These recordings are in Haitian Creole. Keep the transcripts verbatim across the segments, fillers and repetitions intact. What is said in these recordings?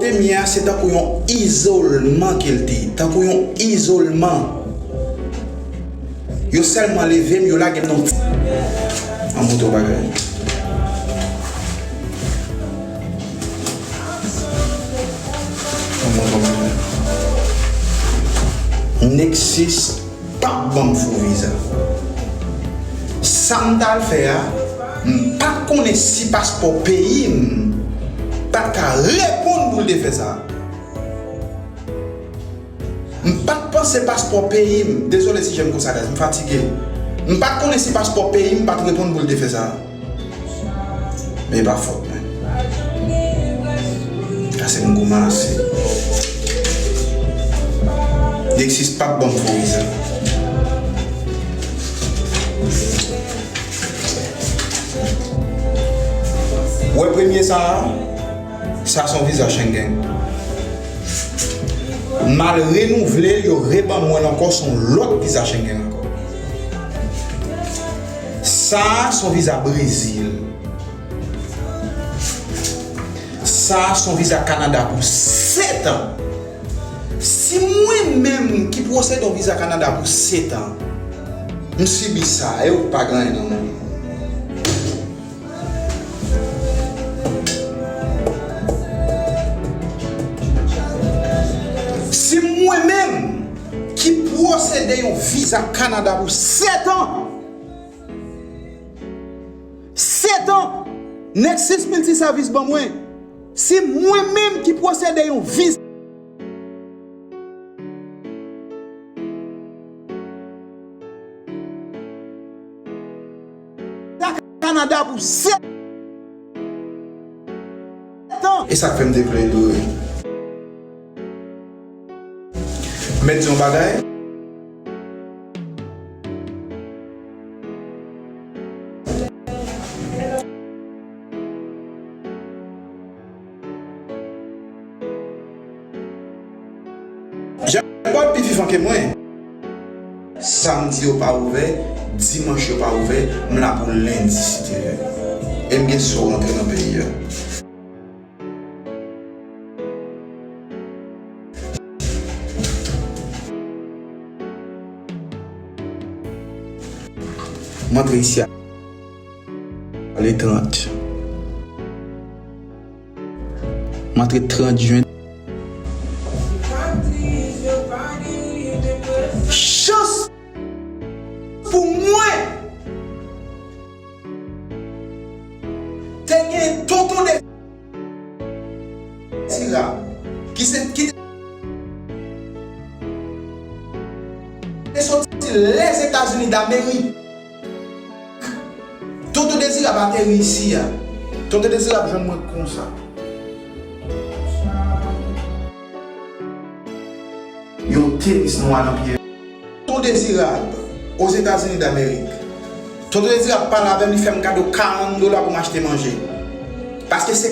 Premye a, se tankou yon izolman ke l te ye, tankou yon izolman. Yo sèlman leve m, yo lage m nan yon ti. An montre w bagay. An montre w bagay. Nexus p ap ban m fo viza. Sa m t al fè a, m pa t konnen si paspò peyi m pa t ka reponn pou l te fè sa. M pa t panse paspò peyi m, dezole si jan m konsa, guys, m fatige. M pa t konnen si paspò peyi m pa t reponn pou l te fè sa. Men e pa fòt mwen. Sa se m koumanse. Nexus p ap ban m fo viza. Ou wè premye sa a? Sa se yon viza Schengen. M al renouvle l, yo reban mwen l ankò, se yon lòt viza Schengen ankò. Sa a se yon viza Brezil. Sa a se yon viza Kanada pou sèt an. Si mwen menm ki posede yon viza Kanada pou sèt an, m sibi sa, e ou pa gen anyen nan men m. Si mwen menm ki posede yon viza Kanada pou sèt an, sèt an, Nexus Multiservice ban mwen. Si mwen menm ki posede yon viza Kanada pou sèt an. E sa k fè m te vle dore. Mèt di yon bagay. Jean Paul pi vivan ke mwen. Samdi yo pa ouvè, dimanch yo pa ouvè, m la pou lendi si Dye vle. E m gen sou rantre nan peyi a. M antre isi a le trant. M antre trant jen. Chans pou mwen, te gen tonton Dezirab ki se, ki te soti Lèzetazini Damerik. Tonton Dezirab ateri isi a. Tonton Dezirab jwenn mwen konsa. Yon tenis nwa nan pye. Tonton Dezirab, Ozetazini Damerik. Tonton Dezirab pale avè m, li fè m kado karant dola pou m achte manje. Paske se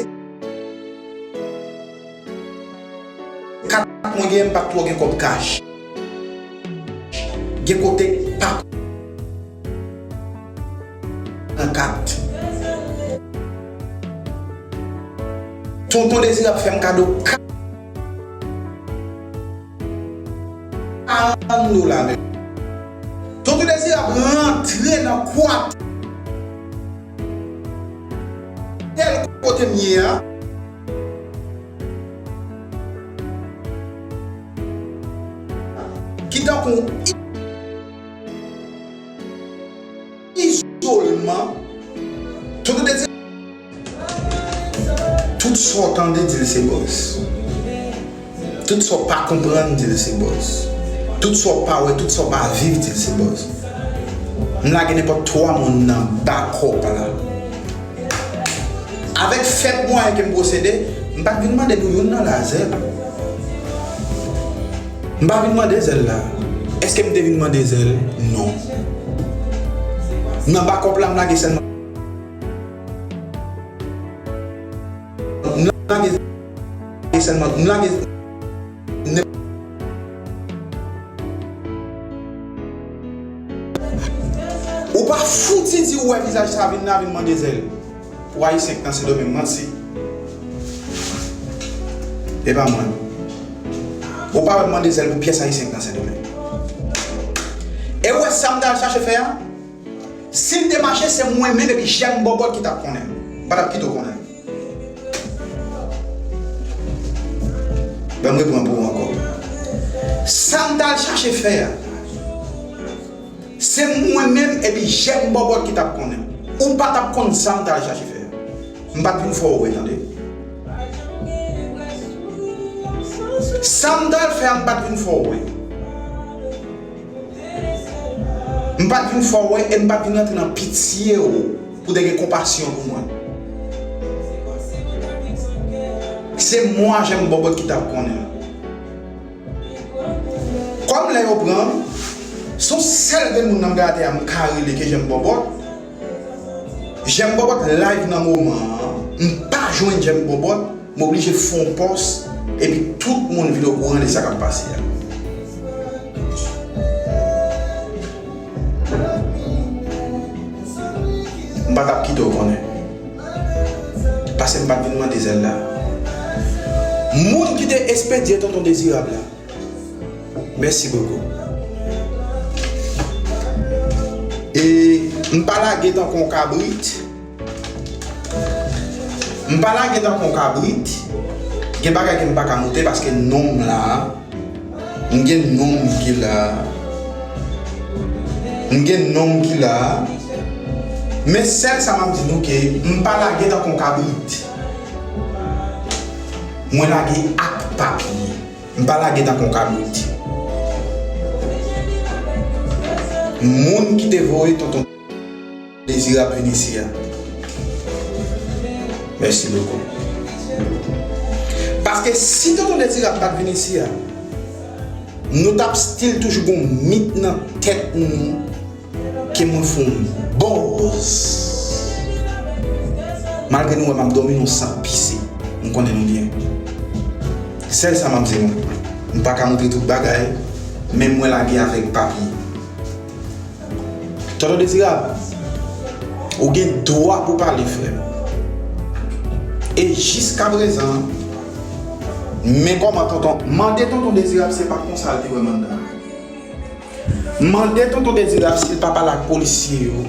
kat mwen genyen, m pa t twò gen kòb kach. Gen kote pa pran kat. Tonton Dezirab fè m kado kat. Karant dola menm. Tonton Dezirab rantre nan kwatè kote m ye a, ki tankou izolman. Tonton Dezirab, tout sa w tande, di l se bòs. Tout sa w pa konprann, di l se bòs. Tout sa w pa wè, tout sa w pa viv, di l se bòs. M lage nenpòt twa moun nan bakòp la. Avèk fèb mwayen ke m posede, m pa t vin mande nou youn nan la zèl. M pa vin mande zèl la. Èske m te vin mande zèl? Non. Nan bakòp la, m lage sèlman. M lage sèlman, m lage. Ou pa fouti di ou wè vizaj sa vin la, vin mande zèl. Pou Ayisyen k nan Sendomeng, manti. E pa mwen. Ou pa wè m mande zèl pou pyès ayisyen k nan Sendomeng. E ou wè sa m t al chache fè a? Si m te mache, se mwen menm epi Jèm Bòbòt ki t ap konnen m. M pa t ap kite w konnen m. Ban m reprann pou ou ankò. Sa m t al chache fè a, se mwen menm epi Jèm Bòbòt ki t ap konnen m. Ou pa t ap konn sa m t al chache fè a. M pa t vin fè w wè, tande. Sa m t al fè a, m pa t vin fè w wè. M pa t vin fè w wè e m pa t vin rantre nan pitye w pou te gen konpasyon pou mwen. Se mwen Jèm Bòbòt ki t ap konnen m. Kòm lè yo pran m, se yon sèl grenn moun nan m gade a m ka rele ke Jèm Bòbòt. Jèm Bòbòt live nan moman an, m pa jwenn Jèm Bòbòt, m oblije fè yon pòs, epi tout moun vin okouran de sa k ap pase a. M pa t ap kite w konnen. Paske m pa t vin mande zèl la. Moun ki te espedye Tonton Dezirab la, mèsi bokou. E m pa lage tankou yon kabrit. M pa lage tankou yon kabrit. Gen bagay ke m pa ka montre paske non m la. M gen non m ki la. M gen non m ki la. Men sèl sa m ap di nou ke m pa lage tankou yon kabrit. Mwen lage ak papye. M pa lage tankou yon kabrit. Moun ki te voye Tonton Dezirab vin isi a. Mèsi bokou. Paske si Tonton Dezirab pa t vin isi a, nou t ap still toujou gon mit nan tèt nou ke mwen fè yon bòz. Malgre nou wè m ap dòmi nan yon sak pise, m konnen nou byen. Sèl sa m ap di nou, m pa ka montre tout bagay, men mwen lage avèk papye. Tonton Dezirab, ou gen dwa pou pale, frè m. E jiskaprezan, men kòman tonton, mande Tonton Dezirab se pa konsa l te wè m anndan. Mande Tonton Dezirab si l pa pale ak polisye yo.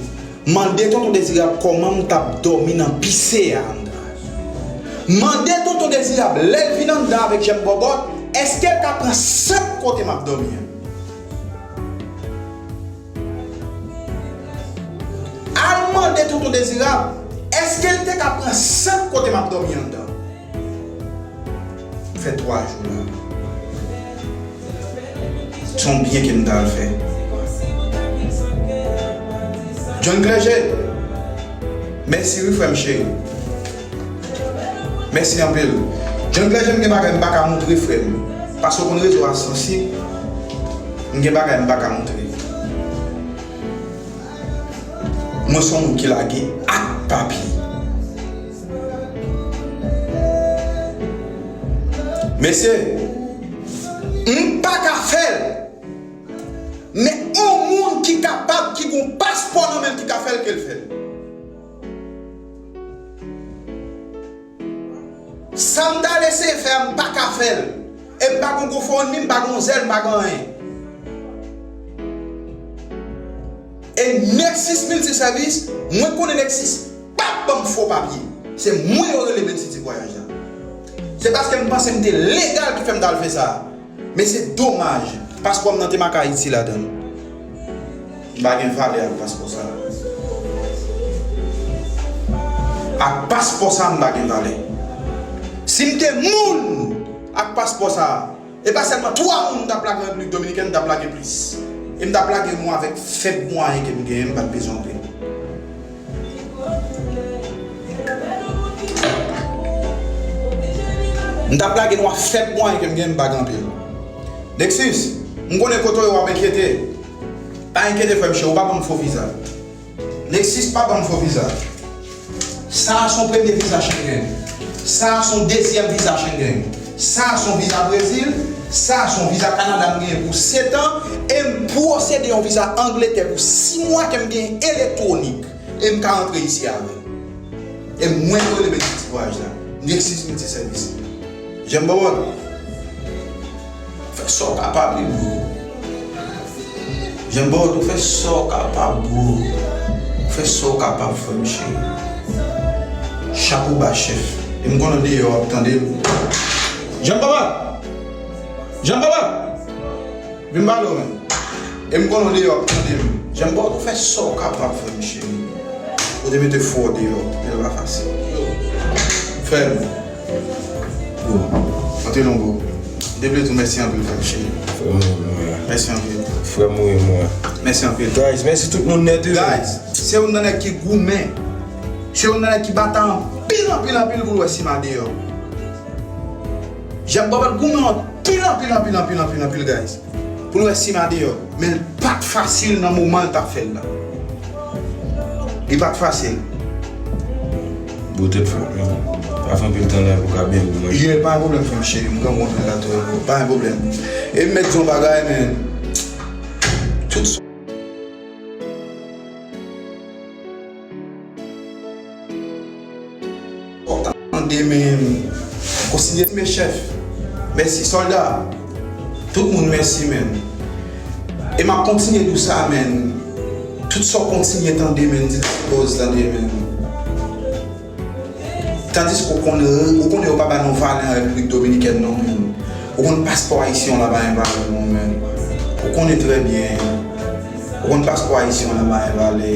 Mande Tonton Dezirab kòman m t ap dòmi nan pise a anndan. Mande Tonton Dezirab lè l vin anndan avèk Jèm Bòbòt, èske l ka pran senk kote m ap dòmi an. Al mande Tonton Dezirab, èske l te ka pran senk kote m ap dòmi anndan? Fè twa jou la. Se yon byen ke m ta al fè. John Clergé, mèsi wi frè m cheri. Mèsi anpil. John Clergé, m gen bagay m pa ka montre frè m. Paske w konn rezo a sansib. M gen bagay m pa ka montre. Mwen se yon moun ki lage ak papye. Mesye, m pa ka fè l. Men yon moun ki kapab, ki gon paspò nan men l, ki ka fè l, ke l fè l. Sa m t al eseye fè a, m pa ka fè l. E m pa gon GoFundMe, m pa gon Zelle, m pa gen anyen. E Nexus Multiservice, mwen konnen Nexus p ap ban m fo papye. Se mwen yo rele Bensity Voyage la. Se paske m panse m te legal ki fè m t al fè sa. Men se domaj, paspò m nan te make Ayiti ladan l. M pa gen valè ak paspò sa. Ak paspò sa, m pa gen valè. Si m te moun ak paspò sa, e pa sèlman twa moun m t ap lage an Repiblik Dominikèn, m t ap lage plis. E m t ap lage nou avèk fèb mwayen ke m genyen, m pa t bezwen anpil. M t ap lage nou ak fèb mwayen ke m genyen, m pa gen anpil. Nexus, m konnen kote w ye w ap enkyete. Pa enkyete frè m cheri, ou pa ban m fo viza. Nexus pa ban m fo viza. Sa a se yon premye viza Schengen. Sa a se yon dezyèm viza Schengen. Sa a se yon viza Brezil. Sa a se yon viza Kanada m genyen pou sèt an. E m posede yon viza Angletè pou sis mwa ke m genyen elektwonik. E m ka rantre isi avè l. E mwen ki rele Bensity Voyage la. Nexus Multiservice. Jan Bòbòt, fè sa w kapab wi bro. Jan Bòbòt, ou fè sa w kapab bro. Ou fè sa w kapab frè m cheri. Chapo ba chèf. E m konnen w deyò w ap tande m. Jan Bòbòt! Jan Bòbòt! Vin pale w menm. E m konnen w deyò ap tande m. Jan Bòbòt, ou fè sa w kapab frè m cheri. Ou te mete fò deyò, men l pa fasil. Frè m. Yo, antre non bro. M te vle di w mèsi anpil frè m cheri. Frè m wi mwen. Mèsi anpil. Frè m wi mwen. Mèsi anpil. Guys, mèsi tout moun nèt wi. Guys, se youn nan nèg ki goumen. Se youn nan nèg ki batay anpil, anpil, anpil pou l wè si m a deyò. Jan Bòbòt goumen anpil, anpil, anpil, anpil, anpil, anpil, guys. Pou l wè si m a deyò. Men l pa t fasil nan moman l t ap fè l la. Li pa t fasil. Bro, tèt frè m, pa fè anpil tan la pou ka byen pou manje. Yeah, pa gen pwoblèm, frè m cheri. M gen yon kontra la tou, bro. Pa gen pwoblèm. E m mèt di yon bagay, men. Tout Tande men. Kontinye men chèf. Mèsi sòlda. Tout moun mèsi men. E m ap kontinye di w sa men. Tout sa w kontinye tande men, di l se bòz tande men. Tandiske ou konnen, ou konnen yo pa ba nou valè an Repiblik Dominikèn non men. Ou konn paspò ayisyen w la pa gen valè non men. Ou konnen trè byen. Ou konn paspò ayisyen w la pa gen valè.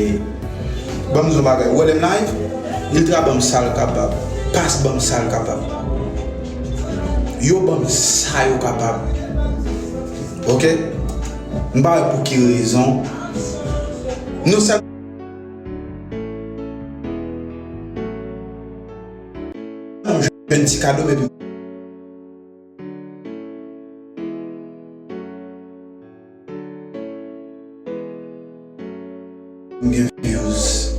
Ban m di w yon bagay, ou wè lè m live, Niltra ban m sa l kapab, Pas ban m sa l kapab. Yo ban m sa yo kapab. Oke? M pa wè pou ki rezon. Nou sèl yon jèn ti kado, epi M gen views.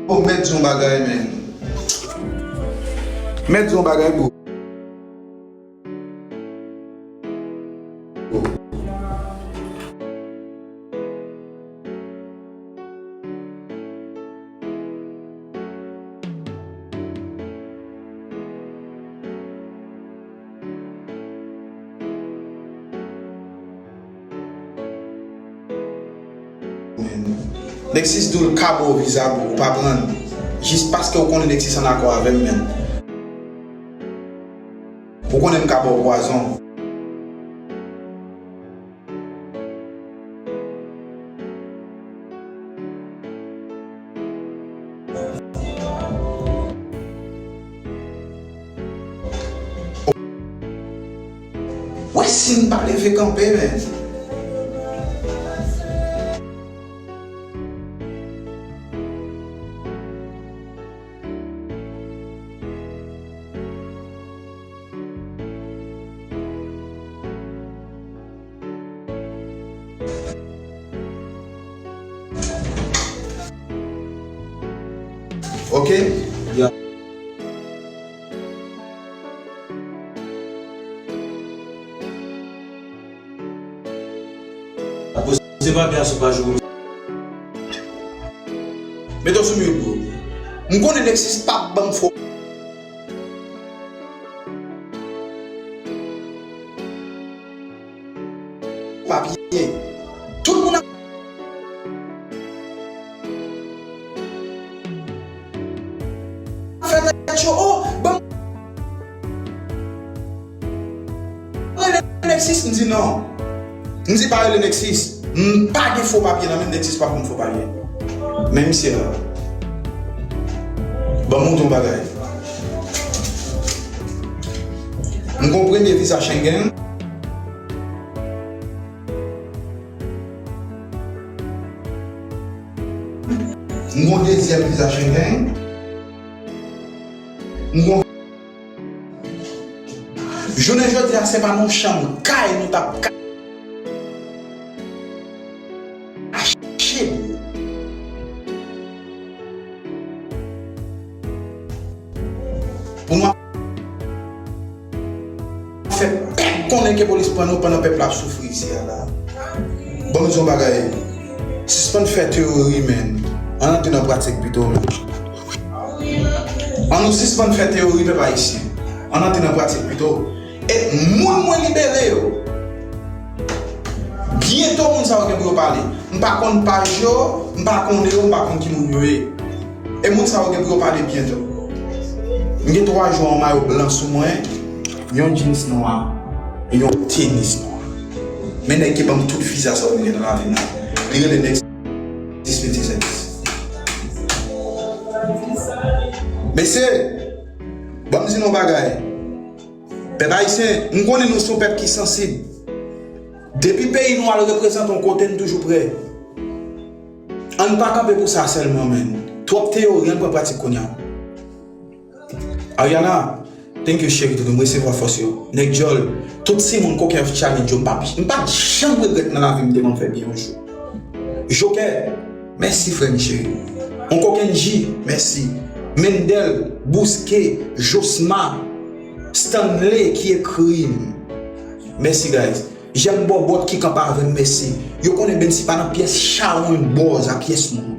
Oh, mèt di yon bagay, men. Mèt di yon bagay, bro. Nexis di w l ka ba w viza, bro, ou pa pran l. Jis paske w konnen Nexis an akò avè m, men. Ou konnen m ka ba w pwazon. Wè si n pa leve kanpe, men. Ok? Ya. Poze papye a sou paj ou. Mete w sou mute, bro. M konnen Nexis p ap ban m fo papye. Tout moun ap fè tèt cho, oh, ban m rele Nexis, m di non. M di pa rele Nexis. M pa gen fo papye nan men m, Nexis pa ban m fo papye. Men misye la. Ban m montre yon bagay. M gon premye viza Schengen. M gon dezyèm viza Schengen. M gon. Jounen jodi a, se pa nan chanm kay nou t ap ka achte, bro. Pou nou ap fè pèp konnen ke polis pran nou pandan pèp la ap soufri isi a la. Ban m di yon bagay. Sispann fè teyori, men. Ann antre nan pratik pito, men. Ann nou sispann fè teyori, pèp ayisyen. Ann antre nan pratik pito. E moun mwen libere yo. Byento moun sa yo gen pou yo pale. M pa konn paj yo, m pa konnen yo, m pa konn ki moun yo ye. E moun sa yo gen pou yo pale byento. M gen twa jou an mayo blan sou mwen, yon jeans nwa, e yon tenis nwa. Men nèg ki ban m tout viza sa yo m gen nan lavi m nan. Li rele Nèg Sispenn ti sèvis. Mesye, ban m di nou yon bagay. Pèp ayisyen, m konnen nou se yon pèp ki sansib. Depi peyi nou al reprezante yon kote, n toujou prè. Ann pa kanpe pou sa sèlman, men. Twòp teyori, ann pran pratik kounye a. Ariana, thank you, cheri, doudou, m resevwa fòs yo. Nèg djòl, tout timoun kokenn challenge yo, m pa, m pa janm regrèt nan lavi m te konn fè byen yon jou. Jokè, mèsi, frè m cheri. On kokenn G, mèsi. Mendel, Bouske, Josma, Stanley ki ekri m. Mèsi, guys. Jèm Bòbòt ki kanpe avè m, mèsi. Yo konnen Bensi pa nan pyès chawony bòz a pyès moun.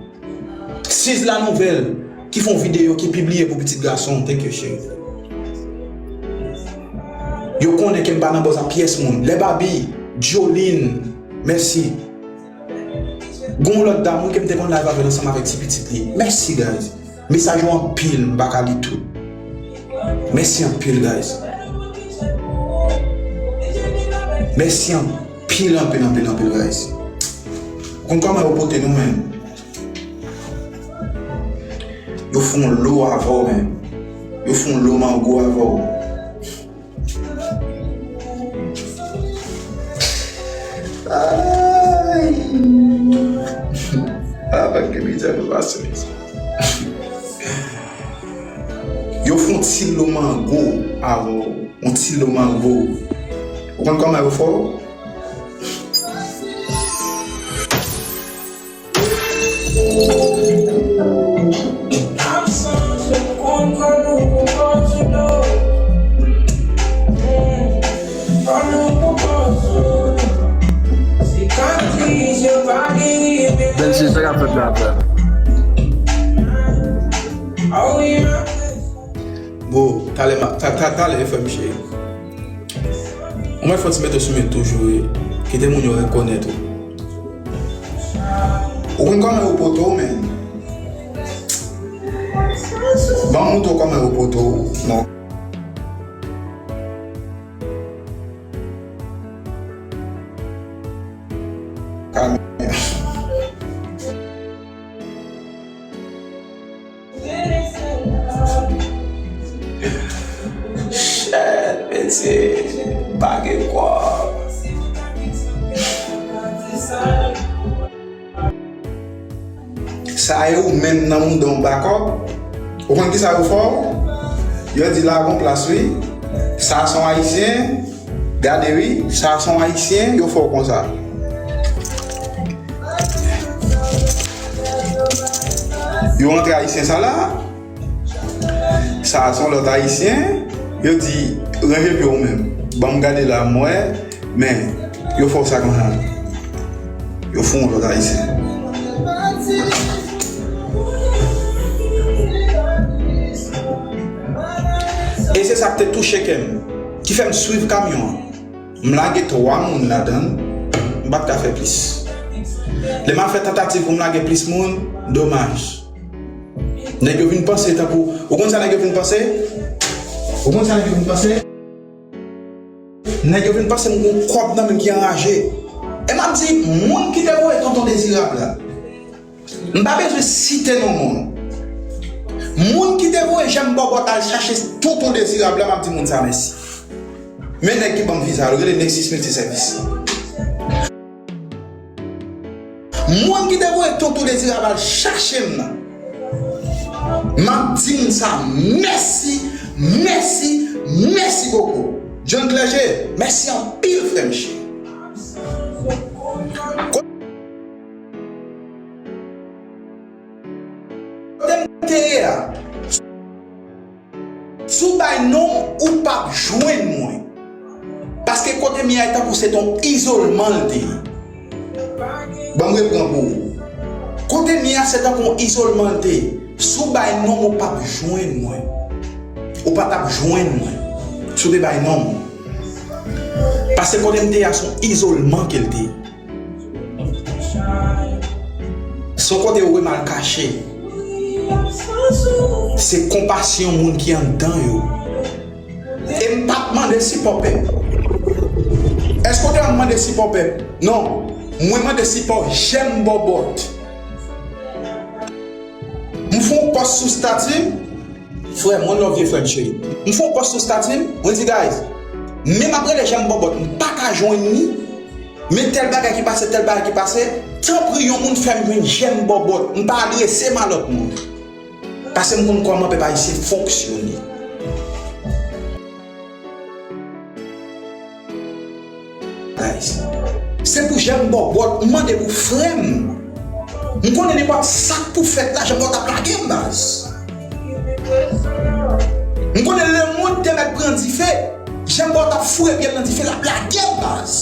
Siz la nouvèl ki fè yon videyo ki pibliye pou pitit gason, thank you, cheri. Yo konnen ke m pa nan bòz a pyès moun. Lè Babi, Jolin, mèsi. Gon lòt dam wi ke m te konn live avè l ansanm avèk ti pitit li. Mèsi, guys. Mesaj yo anpil, m pa ka li tout. Mèsi anpil, guys. Mèsi anpil, anpil, anpil, anpil, guys. Ou konn kòman yo pote nou menm? Yo fè yon lo avè w menm. Yo fè yon lo mango avè w. Ay! Ah, pa gen mizè nou pase, mezanmi. Yo fè yon ti lo mango avè w. Yon ti lo mango. Ou konn kòman yo fè w? Bensi, sa k ap fèt la, frè? Bon, talè, ma- ta- ta- talè, frè m cheri. Ou mèt fè ti mete sou men toujou, wi. Kite moun yo rekonèt ou. Ou konn kòman yo pote w, men. Ban m montre w kòman yo pote w. Non. Kamera. Shit, mesye, pa gen kòb. Sa e ou menm nan mouda w bakòp. Ou konn kisa yo fè w? Yo di la gon plas wi. Sa se yon ayisyen. Gade wi, sa se yon ayisyen, yo fè w konsa. Yo antre ayisyen sa la. Sa se yon lòt ayisyen. Yo di, ranje pye w menm. Ban m gade la, m wè. Men, yo fè w sa konsa. Yo fè w yon lòt ayisyen. E se sa k te touche kè m, ki fè m swiv kamyon an. M lage twa moun ladan l, m pa t ka fè plis. Lè m ap fè tantativ pou m lage plis moun, domaj. Nèg yo vin panse tankou, ou konn sa nèg yo vin panse? Ou konn sa nèg yo vin panse? Nèg yo vin panse m gon kòb nan men m ki anraje. E m ap di, moun ki te voye Tonton Dezirab la, m pa bezwen site non moun. Moun ki te voye Jèm Bòbòt al chache Tonton Dezirab la, m ap di moun sa mèsi. Men nèg ki ban m viza, yo rele Nexus Multiservice. Moun ki te voye Tonton Dezirab al chache m nan, m ap di moun sa mèsi, mèsi, mèsi bokou. John Clergé, mèsi anpil, frè m cheri. Kote m te ye a, si w bay non m, ou p ap jwenn mwen. Paske kote m ye a, e tankou se t on izolman l te ye. Ban m repran pou ou. Kote m ye a, se tankou on izolman l te ye. Si w bay non m, ou p ap jwenn mwen. Ou pa t ap jwenn mwen. Si w te bay non m. Paske kote m te ye a se yon izolman ke l te ye. Se yon kote ou wè m al kache. Se konpasyon moun ki anndan yo. E m pa t mande sipò pèp. Èske w te wè m mande sipò pèp? Non. Mwen mande sipò Jèm Bòbòt. M fè yon pòs sou stati m. Frè m, one love vye frè m cheri. M fè yon pòs sou stati m, mwen di, guys, men m ap rele Jèm Bòbòt, m pa ka jwenn li. Men tèl bagay ki pase, tèl bagay ki pase. Tanpri, yon moun fè m jwenn Jèm Bòbòt. M pa adrese m a lòt moun. Paske m konn kòman pèp ayisyen fonksyone. Guys, se pou Jèm Bòbòt, m mande pou frè m. M konnen nenpòt sa k pou fèt la, Jèm Bòbòt ap lage m, baz. M konnen lemonn te mèt pran dife, Jèm Bòbòt ap foure pye l nan dife, l ap lage m, baz.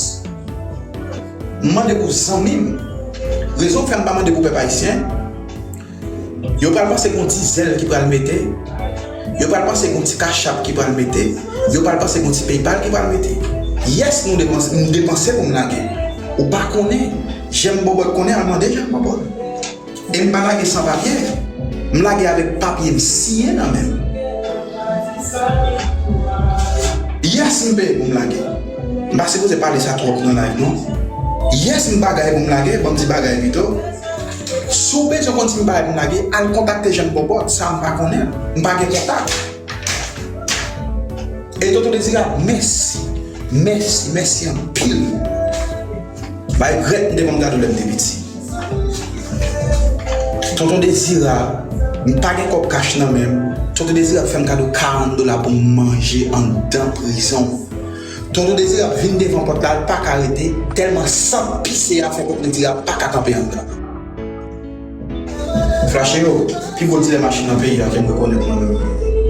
M mande pou zanmi m. Rezon k fè m pa mande pou pèp ayisyen, yo pral panse gon ti zèl ki pral mete. Yo pral panse gon ti Cash App ki pral mete. Yo pral panse gon ti PayPal ki pral mete. Yes, nou depanse, m depanse pou m lage. Ou pa konnen. Jèm Bòbòt konnen, al mande Jèm Bòbòt. E m pa lage san papye. M lage avèk papye m siyen nan men m. Yes, m peye pou m lage. M pa sipoze pale sa twòp nan live, non. Yes, m bagay pou m lage, ban m di bagay pito. Si w bezwen konn si m bagay pou m lage, al kontakte Jèm Bòbòt, sa m pa konnen l. M pa gen kontak. E Tonton Dezirab, mèsi. Mèsi, mèsi anpil. Bay regrèt m te konn gade w lè m te piti. Tonton Dezirab, m pa gen kòb kach nan men m. Tonton Dezirab fè m kado karant dola pou m manje anndan prizon. Tonton Dezirab vin devan pòt la, l pa ka rete, tèlman sant pise a fè Tonton Dezirab pa ka kanpe anndan. Flache yo, pi gwo dilè machin nan peyi a ke m rekonèt mwen menm.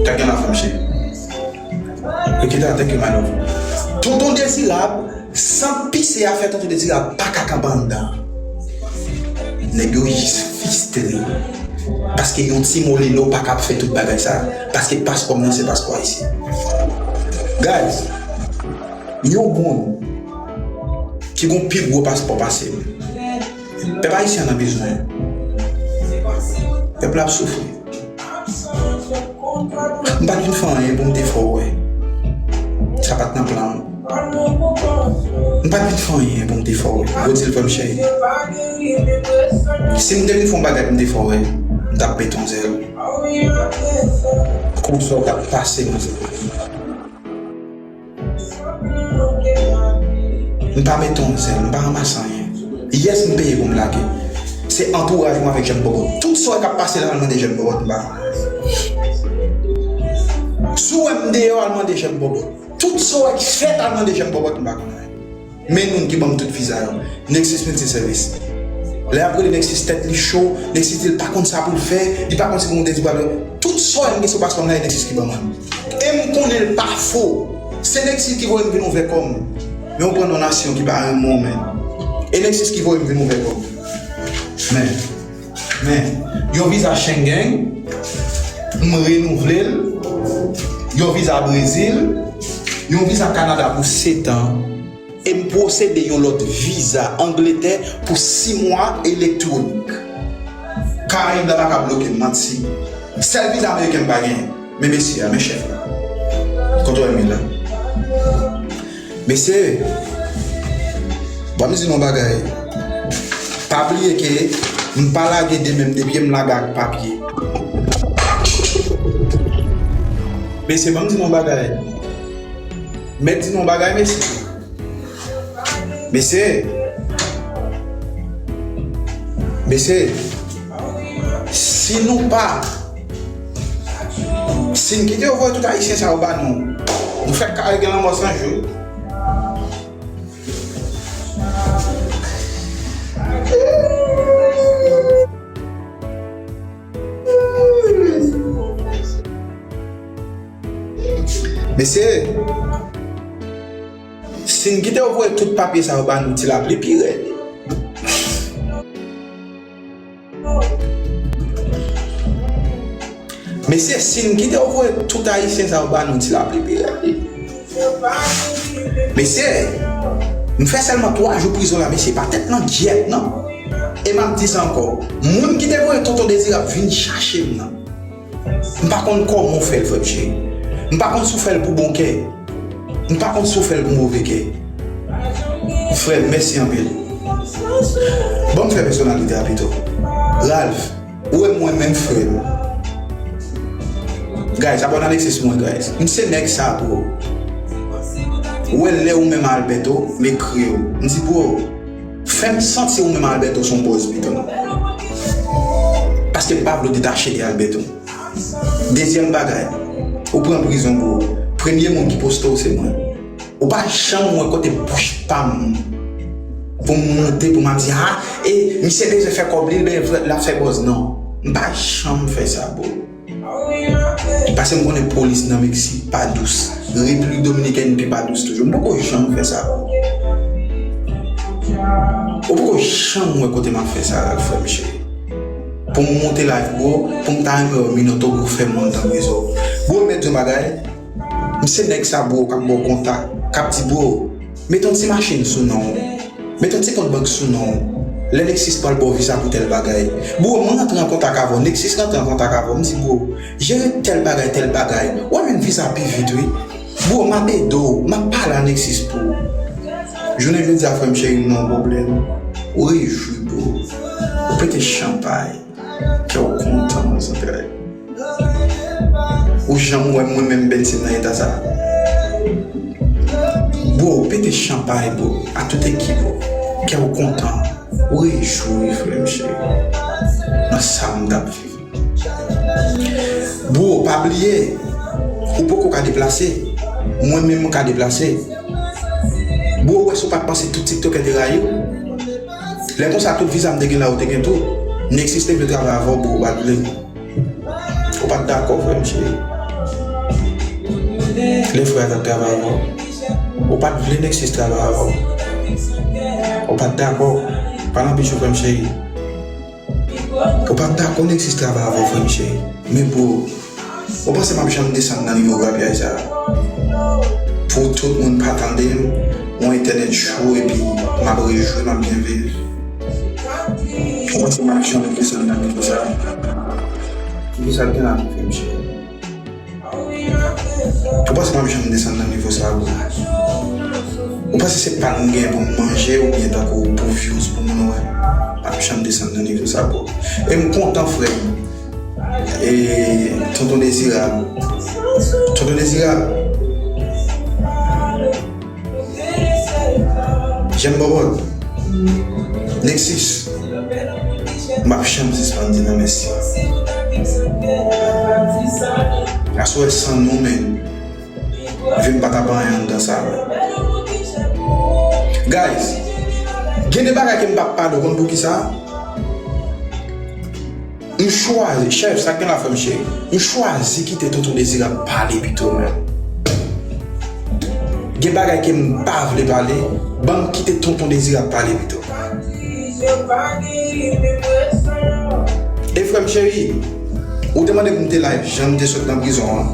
Tèt gen la fè m cheri. Ekita, thank you, my love. Tonton Dezirab, sant pise a fè Tonton Dezirab pa ka kanpe anndan. Nèg yo jis fistre. Paske yon ti molino pa ka ap fè tout bagay sa. Paske paspò m nan se paspò ayisyen. Guys, yon moun ki gon pi gwo paspò pase m. Pèp ayisyen an nan bezwen. Pèp la ap soufri. M pa t vin fè anyen pou m te fè w wè. Sa pa t nan plan m. M pa t vin fè anyen pou m te fè w wè. Yo di l frè m cheri. Si m te vin fè yon bagay pou m te fè w wè, m t ap mete yon zèl. Konsa w t ap pase yon zèl. M pa mete yon zèl, m pa ranmase anyen. Yes, m peye pou m lage. Se antouraj mwen avèk Jèm Bòbòt. Tout sa w wè k ap pase la, al mande Jèm Bòbòt, m pa konnen. Si w wè m deyò, al mande Jèm Bòbòt. Tout sa w wè k fèt, al mande Jèm Bòbòt, m pa konnen. Men moun ki ban m tout viza yo. Nexus Multiservice. Lè y ap rele Nexus, tèt li cho, Nexus di l pa konn sa pou l fè, li pa konn si pou l monte di bal. Tout sa w wè m gen sou paspò m la, e Nexus ki ban mwen l. E m konnen l pa fo. Se Nexus ki voye m vin ouvè kò m. Men w pran non nasyon ki pa renmen w menm. E Nexus ki voye m vin ouvè kò m. Men, men, yon viza Schengen, m renouvle l. Yon viza Brezil, yon viza Kanada pou sèt an. E m posede yon lòt viza Angletè pou sis mwa elektwonik. Karayib la pa ka bloke m, manti. Sèl viza ameriken m pa genyen. Men mesye a, men chèf la. Kote w wè m ye la? Mesye, ban m di nou yon bagay. Pa bliye ke m pa lage de men m de pye, m lage ak papye. Mesye, ban m di nou yon bagay. Mèt di nou yon bagay, mesye. Mesye, mesye, si nou pa, si n kite yo voye tout ayisyen sa yo ba nou, nou fèk kare gen lanmò san jou. Mesye, si n kite yo voye tout papye sa yo ba nou, ti lapli pi rèd. Mesye, si n kite yo voye tout ayisyen sa yo ba nou, ti lapli pi rèd. Mesye, m fè sèlman twa jou prizon la, mesye, pa tèt nan gyèt, non. E m ap di sa ankò, moun ki te voye Tonton Dezirab vin chache m nan, m pa konn kòman w fè l, frè m cheri. M pa konn si w fè l pou bon kè. M pa konn si w fè l pou move kè. Frè m, mèsi anpil. Ban m fè pèsonalite a pito. Ralph, ou wè mwen menm, frè m. Guys, abòne Alexis pou mwen, guys. M se nèg sa, bro. Ou wè lè ou menm Alberto, m ekri w. M di, bro, fè m santi ou menm Alberto se yon bòz pito. Paske m pa vle w detache de Alberto. Dezyèm bagay, ou pran prizon, bro. Premye moun ki poste w se mwen. Ou pa janm wè kote bouch pa m pou m monte, pou m ap di, ah, e misye bezwen fè kòb li, l bezwen, l ap fè buzz. Non. M pa janm fè sa, bro. Paske m konnen polis nan Meksik pa dous. Repiblik Dominikèn pi pa dous toujou. M poko janm fè sa, bro. Ou poko janm wè kote m ap fè sa, frè m cheri. Pou m monte live, bro, pou m ta renmen wè Minotauro fè moun tankou sa. Bro, m mèt di yon bagay. M se nèg sa, bro, k ap ba w kontak, k ap di, bro, met yon ti machin sou non w, met yon ti kont bank sou non w. Lè Nexis pral ba w viza pou tèl bagay, bro, mwen rantre an kontak avè w, Nexis rantre an kontak avè w, m di, bro, jere tèl bagay, tèl bagay, w ap jwenn viza pi vit, wi. Bro, m ap ede w, m ap pale a Nexis pou ou. Jounen jodi a, frè m cheri, m nan yon pwoblèm. Ou rejwi, bro. Ou pete chanpay. Kè w kontan, zantray. Ou janm wè mwen menm Benson nan eta sa? Bro, pete chanpay, bro. A tout ekip, bro. Kè w kontan. Ou rejwi, frè m cheri. Nan sa m t ap viv. Bro, pa bliye, ou poko ka deplase. Mwen menm, mwen ka deplase. Bro, ou wè si w pa t panse tout tiktokè te rayi w? Lè konsa, tout viza m te gen la, ou te gen tou. Nexis te vle travay avè w, bro, ou pa t vle. Ou pa t dakò, frè m cheri. Lè frè a t ap travay avè w, ou pa t vle Nexis travay avè w. Ou pa t dakò. Pa nan pich ou, frè m cheri. Ou pa t dakò Nexis travay avè w, frè m cheri. Men bro, ou panse m ap janm desann nan nivo grapyay sa a? Pou tout moun pa tande m, yon entènèt cho epi m ap rejwi, m ap byen viv. Ou panse m ap janm desann nan nivo sa a? Kisa k gen la menm, frè m cheri? Ou panse m ap janm desann nan nivo sa a, bro? Ou panse se pa m gen pou m manje oubyen tankou pou views pou moun wè? M ap janm desann nan nivo sa a, bro. E m kontan, frè m. E Tonton Dezirab. Tonton Dezirab. Jèm Bòbòt. Nexis. M p ap janm sispann di nou mèsi. Aswè san nou menm, vi m pa t ap anyen anndan sa. Guys, gen de bagay ke m p ap pale, ou konn poukisa? M chwazi, chèf, sa k gen la, frè m cheri? M chwazi kite Tonton Dezirab pale pito, men. Gen bagay ke m pa vle pale, ban m kite Tonton Dezirab pale pito. E frè m cheri, ou te mande pou m te live, jan m te sot nan prizon an.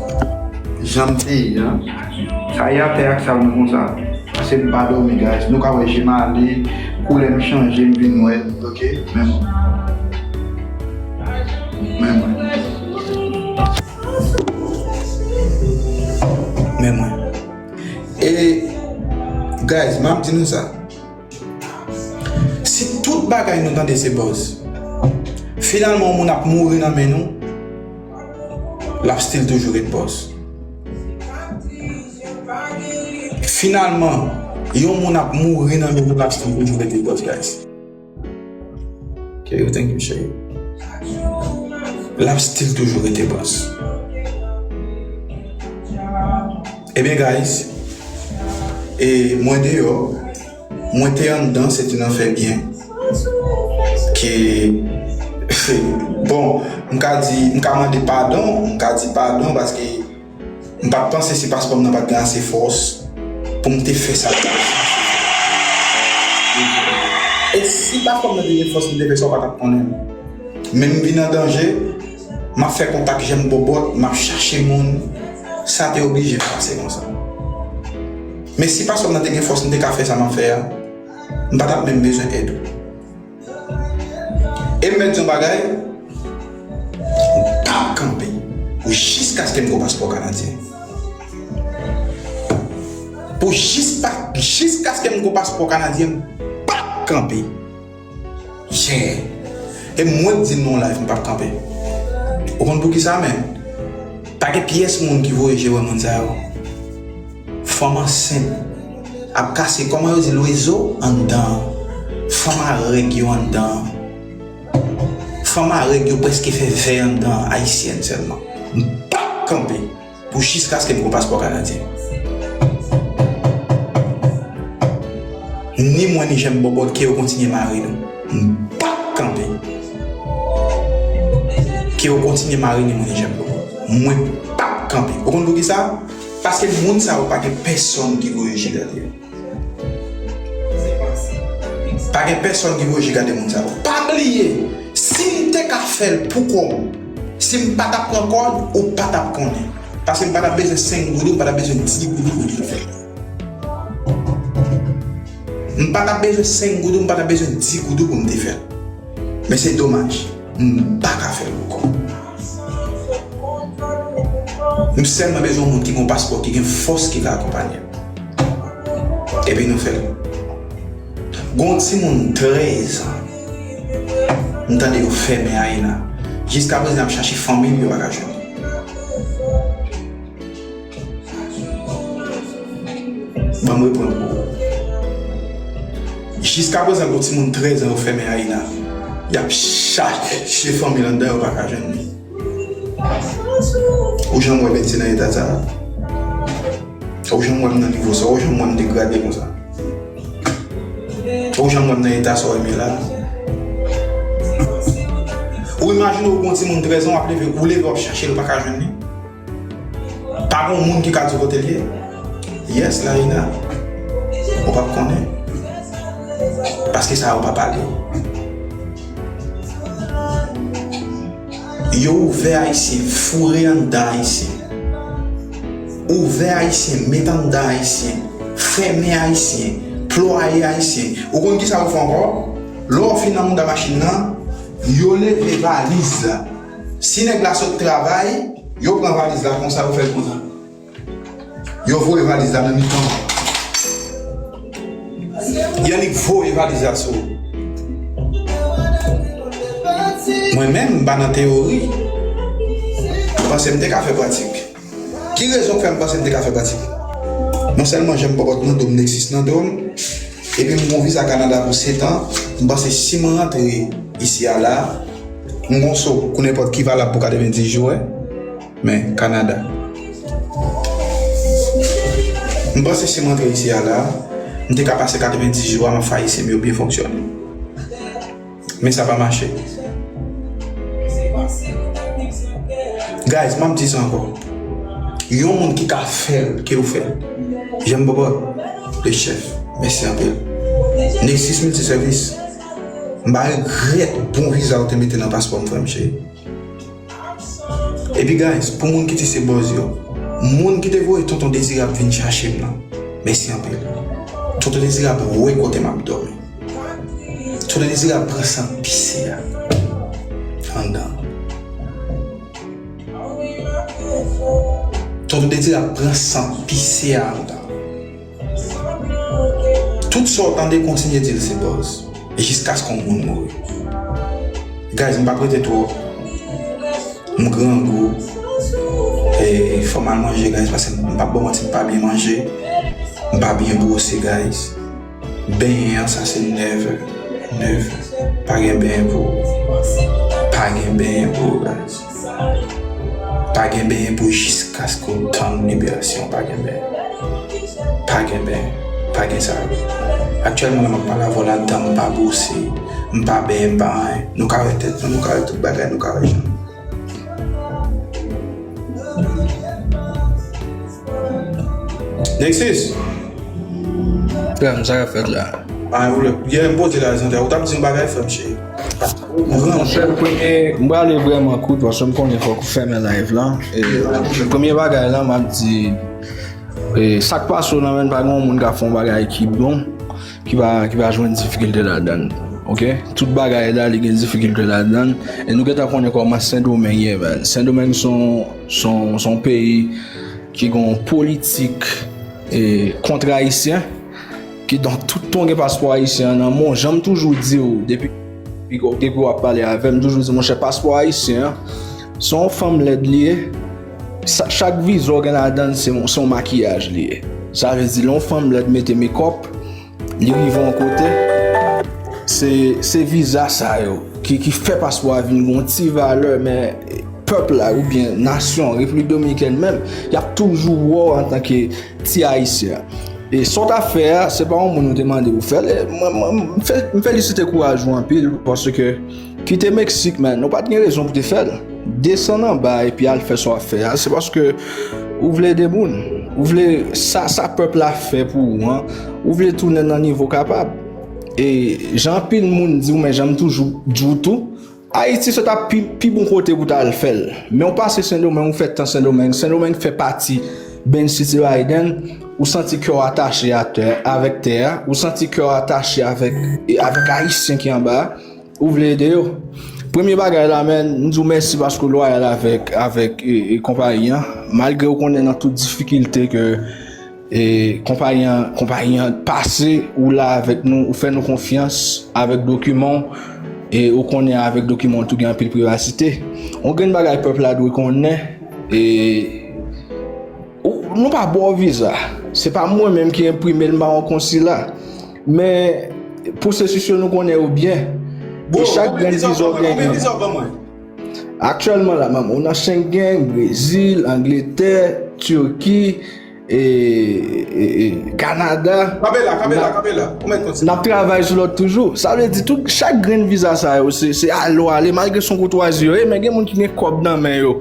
Jan m te ye an. Sa ye atè ak sa m konsa. Pase m pa dòmi, guys. Nou ka wè je m ale, koulè m chanje, m vin nwè. Ok? Men mwen. Men mwen. Men mwen. E, guys, m ap di nou sa. Si tout bagay nou tande se buzz, finalman yon moun ap mouri nan men nou, l ap still toujou ret buzz. Finalman, yon moun ap mouri nan men nou, l ap still toujou rete buzz, guys. Okay, you think you shade? L ap still toujou rete buzz. Ebyen, guys, e mwen deyò, mwen te anndan, se te nan fè byen. Ke, bon, m ka di, m ka mande padon, m ka di padon, paske m pa t panse si paspò m nan pa t gen ase fòs pou m te fè sa. E si paspò m nan te gen fòs pou m te fè sa, ou pa t ap konnen. Men m vin an danje, m ap fè kontak Jèm Bòbòt, m ap chache moun. Sa te oblije pase konsa. Men si pastè m nan te gen fòs, m te ka fè sa m ap fè a, m pa t ap menm bezwen èd ou. E m mèt di yon bagay, m p ap kanpe pou jiskaske m gen yon paspò kanadyen. Pou jis pa, jiskaske m gen yon paspò kanadyen, m p ap kanpe. Yeah. E mwen k di n nan yon live, m p ap kanpe. Ou konn poukisa, men? Pa gen pyès moun ki voye je wè moun sa yo. Fanm ansent ap kase, kòman yo di, lwezo anndan. Fanm a règ yo anndan. Fanm a règ yo prèske fè vè anndan, ayisyèn sèlman. M p ap kanpe pou jiskaske m gen yon paspò kanadyen. Ni mwen ni Jèm Bòbòt, ke yo kontinye mare nou. M p ap kanpe. Ke yo kontinye mare ni mwen ni Jèm Bòbòt. Mwen p ap kanpe. Ou konn poukisa? Paske moun sa yo pa gen pèsonn ki voye je gade yo. Pa gen pèsonn ki voye je gade moun sa yo. Pa bliye, si m te ka fè l pou kò m, si m pa t ap pran kòd, ou pa t ap konnen. Paske m pa t ap bezwen senk goud ou, m pa t ap bezwen dis goud ou pou m te fè l. M pa t ap bezwen senk goud ou, m pa t ap bezwen dis goud ou pou m te fè l. Men se domaj, m pa ka fè l ankò. M sèlman bezwen yon moun ki gen yon paspò, ki gen fòs, ki ka akonpanye m. Epi nou fè l. Gon timoun trèz an, m tande yo fèmen Aina. Jiskaprezan, y ap chache fanmi l, yo pa ka jwenn li. Ban m reprann pou ou. Jiskaprezan, gon timoun trèz an yo fèmen Aina. Y ap chache fanmi l anndan, yo pa ka jwenn li. Ou janm wè Benthy nan eta sa a? Ou janm wè m nan nivo sa a? Ou janm wè m degrade konsa? Ou janm wè m nan eta sa w wè m ye la? Ou imajine w gon timoun trèz an, w ap leve, ou leve, w ap chache l, ou pa ka jwenn li? Pa gon moun ki ka di w kote l ye? Yes, Laina. Ou p ap konnen. Paske sa yo pa pale. Yo ouvè Ayisyen, foure anndan Ayisyen. Ouvè Ayisyen, met anndan Ayisyen. Fèmen Ayisyen, plwaye Ayisyen. Ou konn kisa yo fè ankò? Lè w fin nan mouda machin nan, yo leve valiz la. Si nèg la sot travay, yo pran valiz la konsa, yo fè l konsa. Yo voye valiz la nan mitan. Yo annik voye valiz la sou ou. Mwen menm, m pa nan teyori. M panse m te ka fè pratik. Ki rezon k fè m panse m te ka fè pratik? Non sèlman Jèm Bòbòt nan do m, Nexis nan do m, epi m gon viza Kanada pou sèt an, m panse si m rantre isi a la, m gon so kou nenpòt ki valab pou katrevenndis jou, wi. Men, Kanada. M panse si m rantre isi a la, m te ka pase katrevenndis jou a, m ap fè Ayisyen m yo byen fonksyone. Men sa pa mache. Guys, m ap di sa ankò. Yon moun ki ka fè l, ke w fè l. Jèm Bòbòt, le chèf, mèsi anpil. Nexis Multiservice, m pa regrèt bon viza ou te mete nan paspò m, frè m cheri. Epi guys, pou moun ki di se buzz yo, moun ki te voye Tonton Dezirab vin chache m nan, mèsi anpil. Tonton Dezirab wè kote m ap dòmi. Tonton Dezirab pran sant pise a anndan. Tonton Dezirab pran sant pise a anndan. Tout sa w tande, kontinye di l se buzz. Jiskaske yon moun mouri. Guys, m p ap rete twòp. M grangou. E, fò m al manje, guys, paske m p ap ba w manti, m pa byen manje. M pa byen bwose, guys. Benyen an, sa se never, never. Pa gen benyen pou ou. Pa gen benyen pou ou, guys. Pa gen benyen pou jiskaske w tann liberasyon. Pa gen benyen. Pa gen benyen. Pa gen sa. Aktyèlman, m ap pale avè w la, dan m pa bwose, m pa benyen, m pa anyen. Nou ka wè tèt mwen, nou ka wè tout bagay, nou ka wè jan. Nexis! Frè m, sa k ap fèt la? Ah, ou lè, yè m poze la, zantè, ou t ap di yon bagay, frè m cheri. Mwen, sèl premye, m prale vrèman kout, paske m konnen fòk ou fèmen live la. E, premye bagay la, m ap di, E sa k pase w nan menm pa gen yon moun k ap fè yon bagay ki bon, ki pa, ki pa jwenn difikilte ladan l. Oke? Tout bagay la, li gen difikilte ladan l. E nou gentan konnen kòman Sendomeng ye, man. Sendomeng se yon, se yon, se yon peyi ki gen yon politik e, kont ayisyen. Kidonk, tout tan w gen paspò ayisyen an nan men w, jan m toujou di w, depi, depi w ap pale avè m, m toujou di, monchè, paspò ayisyen an, se yon fanm lèd li ye. Sa, chak viza w gen ladan l, se yon, se yon makiyaj li ye. Sa vle di, lè yon fanm lèd mete mekòp, li rive yon kote, se, se viza sa yo ki, ki fè paspò a vin gen yon ti valè, men pèp la oubyen nasyon, Repiblik Dominikèn menm, y ap toujou wè w antanke ti ayisyen. E sa w t ap fè a, se pa yon moun ou te mande pou fè l. E mwen, mwen, m fe-, m felisite kouraj ou anpil, paske kite Meksik, man, ou pa t gen rezon pou te fè l. Desann anba epi al fè sa w ap fè a. Se paske ou vle ede moun. Ou vle sa, sa pèp la fè pou ou an. Ou vle tounen nan nivo w kapab. E jan anpil moun di w, men jan m toujou di w tou, Ayiti se ta pi, pi bon kote pou ta al fè l. Men w pase Sendomeng, ou fè tan Sendomeng. Sendomeng fè pati Benn City Biden, ou santi kè w atache a tè, avèk tè a, ou santi kè w atache avèk, e avèk Ayisyen ki anba a, ou vle ede yo. Premye bagay la, men, m di w mèsi paske w lwayal avèk, avèk e, e, konpayi an. Malgre w konnen nan tout difikilte ke e, konpayi an, konpayi an pase, ou la avèk nou, ou fè nou konfyans avèk dokiman w, e ou konnen avèk dokiman w tou gen anpil privasite. Yon grenn bagay pèp la dwe konnen, e, ou, nou pa ba w viza. Se pa mwen menm ki enprime l, m pa yon konsila. Men pwosesis yo nou konnen yo byen. E chak grenn viza w genyen. Aktyèlman la, manman, ou nan Schengen, Brezil, Angletè, Tiki, e, e, e, Kanada. Kanpe la, kanpe la, kanpe la. Ou mèt kontinye. N ap travay sou lòt toujou. Sa vle di, tout, chak grenn viza sa yo, se, se ale w ale, malgre se yon koutwazi yo ye, men gen moun ki gen kòb nan men yo,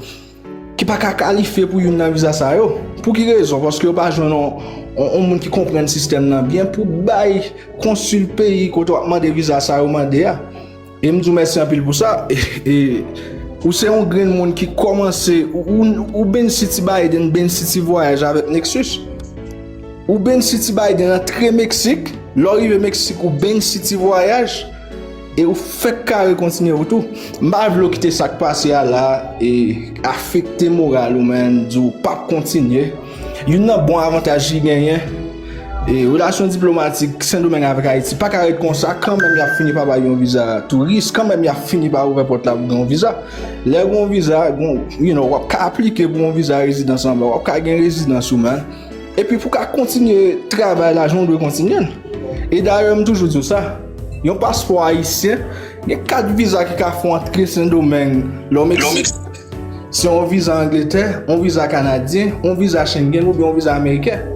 ki pa ka kalifye pou youn nan viza sa yo. Pou ki rezon? Paske yo pa jwenn yon, yon, yon moun ki konprann sistèm nan byen pou bay konsil peyi kote w ap mande viza sa yo mande a. E m di w mèsi anpil pou sa. E, e, ou se yon grenn moun ki kòmanse, ou, ou, ou benefisye Biden, benefisye vwayaj avèk Nexus. Ou benefisye Biden antre Meksik. Lè w rive Meksik, ou benefisye vwayaj. E ou fèk kare kontinye wout ou. M pa vle w kite sa k pase a la, e afekte moral ou, men di w p ap kontinye. Youn nan bon avantaj ki genyen, e, relasyon diplomatik Sendomeng avèk Ayiti pa ka ret konsa, kanmenm y ap fini pa bay yon viza touris, kanmenm y ap fini pa ouvè pòt la pou gen yon viza. Lè gen yon viza, gen, you know, w ap ka aplike pou yon viza rezidans anba, w ap ka gen rezidans ou menm. Epi pou ka kontinye travay la jan w dwe kontinye l. E dayè, m toujou di w sa, yon paspò ayisyen, gen kat viza ki ka fè w antre Sendomeng lè w Meksik. Se yon viza Angletè, yon viza kanadyen, yon viza Schengen oubyen yon viza ameriken.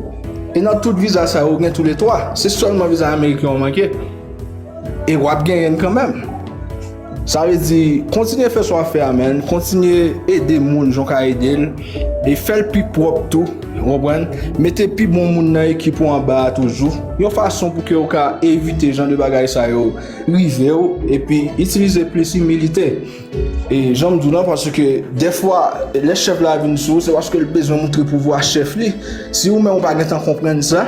E nan tout viza sa yo, ou gen toulètwa. Se sèlman viza ameriken w manke. E w ap genyen l kanmenm. Sa vle di, kontinye fè sa w ap fè a, man. Kontinye ede moun jan w ka ede l. E fè l pi pwòp tou. Ou konprann? Mete pi bon moun nan ekip ou anba a toujou. Yon fason pou ke w ka evite jan de bagay sa yo rive w. Epi itilize plis imilite. E jan m di w lan, paske dèfwa, lè chèf la vin sou ou, se paske l bezwen moutre pouvwa chèf li. Si ou menm ou pa gentan konprann sa,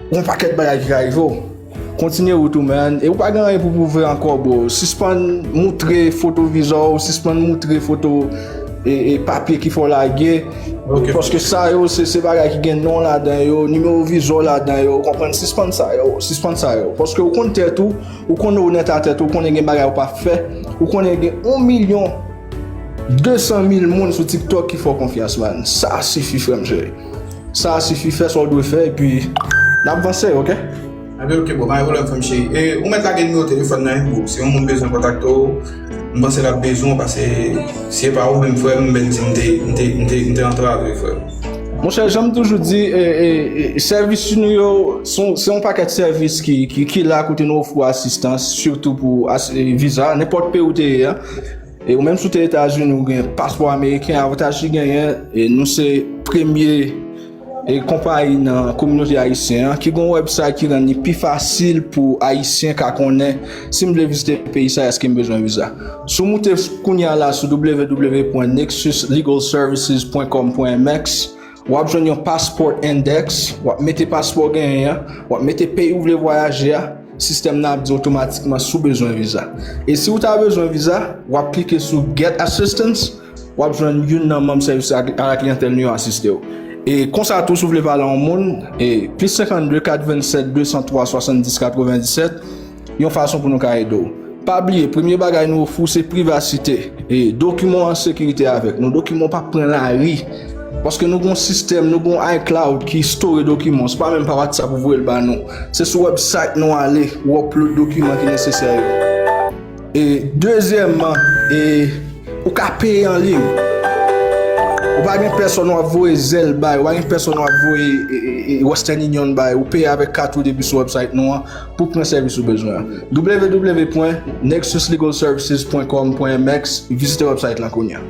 gen yon pakèt bagay ki ka rive w. Kontinye wout ou, man. E ou pa gen anyen pou pwouve ankò, bro. Sispann moutre foto viza w, sispann moutre foto e, e papye ki fè w lage. Ok. Paske sa yo, se, se bagay ki gen non w ladan yo, nimewo viza w ladan yo, ou konprann? Sispann sa yo, sispann sa yo. Paske ou konn tèt ou, ou konnen onèt a tèt ou, ou konnen gen bagay ou p ap fè, ou konnen gen yon milyon de san mil moun sou TikTok ki fè w konfyans, man. Sa sifi, frè m cheri. Sa sifi, fè sa w dwe fè, epi n ap vanse, ok? Anben, ok, bon, pa gen pwoblèm, frè m cheri. E, ou mèt lage nimewo telefòn nan, wi, bro. Si yon moun bezwen kontakte w, m panse l ap bezwen w, paske si se pa ou menm, frè m, m byen di m te, m te, m te, m te antrave, frè m. Monchè, jan m toujou di, e, e, e, sèvis nou yo, se yon, se yon pakèt sèvis ki, ki, ki la kote nou ofri w asistans, sitou pou as-, e, viza, nenpòt peyi ou te ye a. E ou menm si w te Etazini, ou gen paspò ameriken, avantaj ki genyen, e nou se premye, e, konpayi nan kominote ayisyen an, ki gen yon website ki rann li pi fasil pou ayisyen ka konnen si m vle vizite peyi sa, èske m bezwen viza. Si w moute kounye a la sou w w w pwen nexus legal services pwen com pwen m x, W ap jwenn yon passport index, w ap mete paspò w genyen an, w ap mete peyi w vle vwayaje a, sistèm nan ap di otomatikman si w bezwen viza. E si w ta bezwen viza, w ap klike sou Get Assistance, w ap jwenn youn nan manm sèvis a la kliyantèl nou yo asiste w. E konsa tou, si w vle pale a yon moun, e plis senkannde, kat vennsèt, de san twa, swasanndis, katrevendisèt, yon fason pou nou ka ede w. Pa bliye, premye bagay nou ofri w se privasite. E dokiman w an sekirite avèk nou. Dokiman w p ap pran lari. Paske nou gen yon sistèm, nou gen yon iCloud ki store dokiman. Se pa menm pa WhatsApp ou voye l ba nou. Se sou website nou ale, ou upload dokiman ki nesesè yo. E dezyèmman, e ou ka peye an liy. Ou pa gen pèsonn w ap voye Zelle bay, ou pa gen pèsonn w ap voye e, e, e, Western Union bay. Ou peye avèk kat ou depi sou website nou an pou pran sèvis ou bezwen an. W W W pwen nexus legal services pwen com pwen M X, vizite website lan kounye a.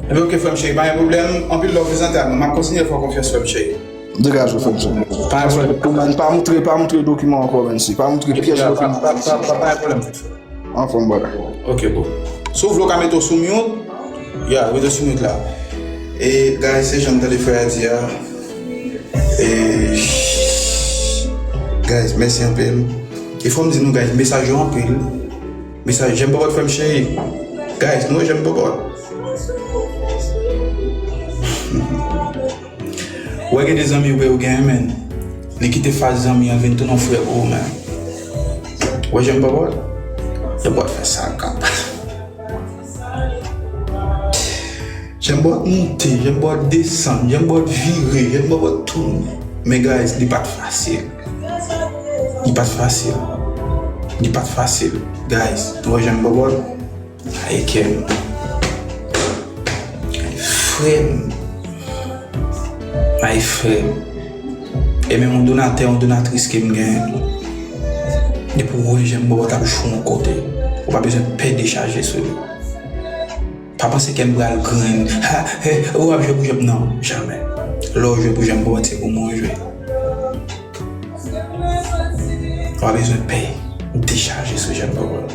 Ebyen, ok, frè m cheri, pa gen pwoblèm. Anpil love, prezante a mwen. M ap kontinye fè w konfyans, frè m cheri. Degaje w, frè m cheri. Pa gen pwoblèm. Ou menm, pa moutre, pa moutre dokiman ankò, menm si. Pa moutre pyès dokiman. Pa, pa, pa, pa gen pwoblèm. Anfòm, brother. Ok, bro. Si w vle, w ka mete w sou mute. Ya, mete w sou mute la. E, guys, se jan m tande frè a di a. E, guys, mèsi anpil. E fò m di nou, guys, mesaj yo anpil. Mesaj, j'aime Bòbòt, frè m cheri. Guys, nou wè j'aime Bòbòt. Wè gen de zanmi ou wè ou genyen, men li kite faz zanmi an vin tounen yon frè pou ou, men. Wè j'aime Bòbòt. J'aime Bòbòt fè sa l kapab. J'aime Bòbòt monte, j'aime Bòbòt desann, j'aime Bòbòt vire, j'aime Bòbòt tounen. Men guys, li pa t fasil. Li pa t fasil. Li pa t fasil. Guys, nou wè j'aime Bòbòt. Ay, kè m. Frè m. Ay, frè m. E menm yon donatè, yon donatris ke m genyen. Depi w wè j'aime Bòbòt ap jwe yon kote, ou pa bezwen pè dechaje sou li. Pa panse kè m pral grenn. Ha, he, ou ap jwe pou j'aime, non, jamè. Lè w jwe pou j'aime Bòbòt, se pou mwen w jwe. Ou pa bezwen pè dechaje sou j'aime Bòbòt.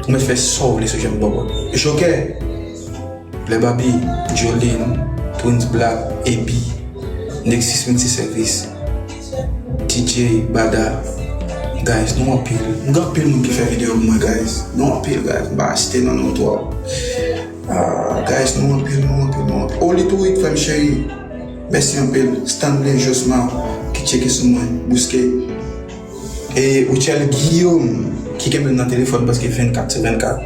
Ou mèt fè sa w vle sou j'aime Bòbòt. Jokè, Lè Babi, Jolin, Twins Black, Ebi, Nexus Multiservice, D J, Bada, guys, nou anpil. M gen anpil moun ki fè videyo pou mwen, guys. Nou anpil, guys. M pa site non nou twòp. Ah, guys, nou anpil, nou anpil, nou anpil. Oli Tourik, frè m cheri. Mèsi anpil. Stanley Josma, ki tcheke sou mwen. Bouske. E Richel Guillaume, ki kenbe m nan telefòn prèske vennkat sou vennkat.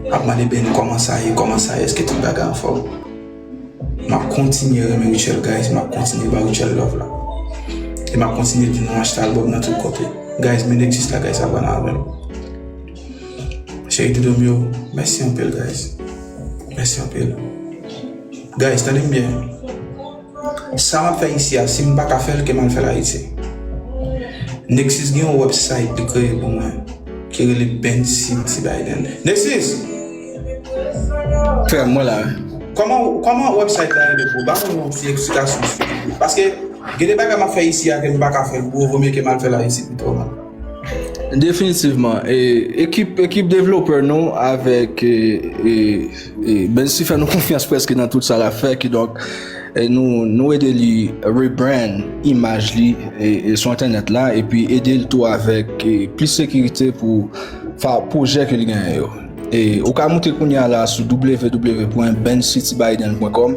Ap mande Benny kòman sa ye, kòman sa ye, èske tout bagay anfòm. M ap kontinye renmen Richel, guys. M ap kontinye ba Richel love la. E m ap kontinye di nou achte albòm nan tout kote. Guys, men Nexus la, guys, abòne avè l. Cheri doudou m yo, mèsi anpil, guys. Mèsi anpil. Guys, tande m byen. Sa m ap fè isi a, si m pa ka fè l, ke m al fè l Ayiti. Nexus gen yon website li kreye pou mwen, ki rele Bency T Biden. Nexus! Frè m, mwen la wi. Kòman, kòman website la rele pou ou? Ba mwen yon ti eksplikasyon sou li. Paske gen de bagay m ap fè isi a ke m pa ka fè l pou ou, vomye ke m al fè l Ayiti pito, man. Definitivman, e, ekip, ekip devlopè nou avèk e, e, e, Bency fè nou konfyans prèske nan tout sa l ap fè, kidonk e, nou, nou ede li rebrand imaj li e, e, sou entènèt la, epi ede l tou avèk e, plis sekirite pou fa, pwojè ke li genyen yo. E, ou ka moute kounye a la sou W W W pwen Bency T Biden pwen com,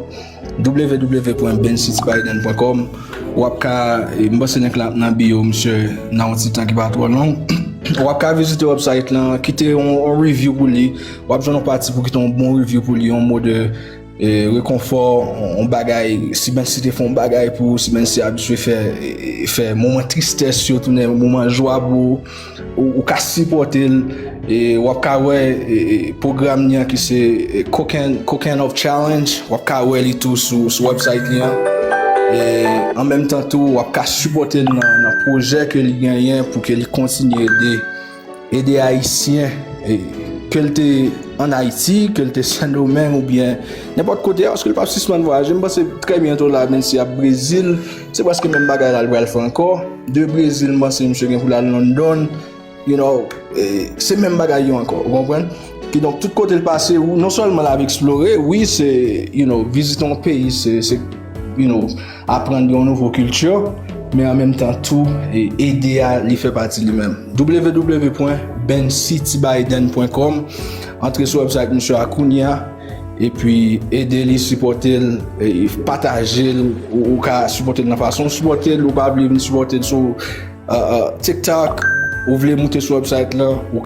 W W W pwen Bency T Biden pwen com. W ap ka, e, m panse link la ap nan bio, misye, nan yon ti tan ki pa twò long. W ap ka vizite website lan, kite yon, yon review pou li. W ap jwenn yon pati pou kite yon bon review pou li, yon mo de e, rekonfò, yon bagay, si Bency te fè yon bagay pou ou, si Bency abitye fè, e, e, fè moman tristès yo tounen moman jwa pou ou, ou, ou ka sipòte l, e, w ap ka wè e, e, pwogram li an ki se e, Cocaine, Cocaine of Challenge, w ap ka wè li tou sou, sou website li an. E, an menm tan tou, w ap ka sipòte l nan, nan pwojè ke li genyen pou ke li kontinye ede ede Ayisyen, e, ke l te ann Ayiti, ke l te Sendomeng oubyen nenpòt kote, èske l p ap sispann vwayaje? M panse trè byento la, Bency ap Brezil, se prèske menm bagay la l pral fè ankò. De Brezil, m panse misye gen pou l al London, you know, e, se menm bagay yo ankò, ou konprann? Kidonk, tout kote l pase, ou non sèlman l ap eksplore, wi, se, you know, vizite yon peyi, se, se, you know, aprann yon nouvo kilti, men an menm tan tou, e ede a, li fè pati li menm. W W W pwen ben city biden pwen com, antre sou website misye a kounye a, epi ede li, sipòte l, e pataje l, ou, ou ka sipòte l nan fason w sipòte l, ou pa bliye vin sipòte l sou uh, uh, TikTok, ou vle moute sou website la, ou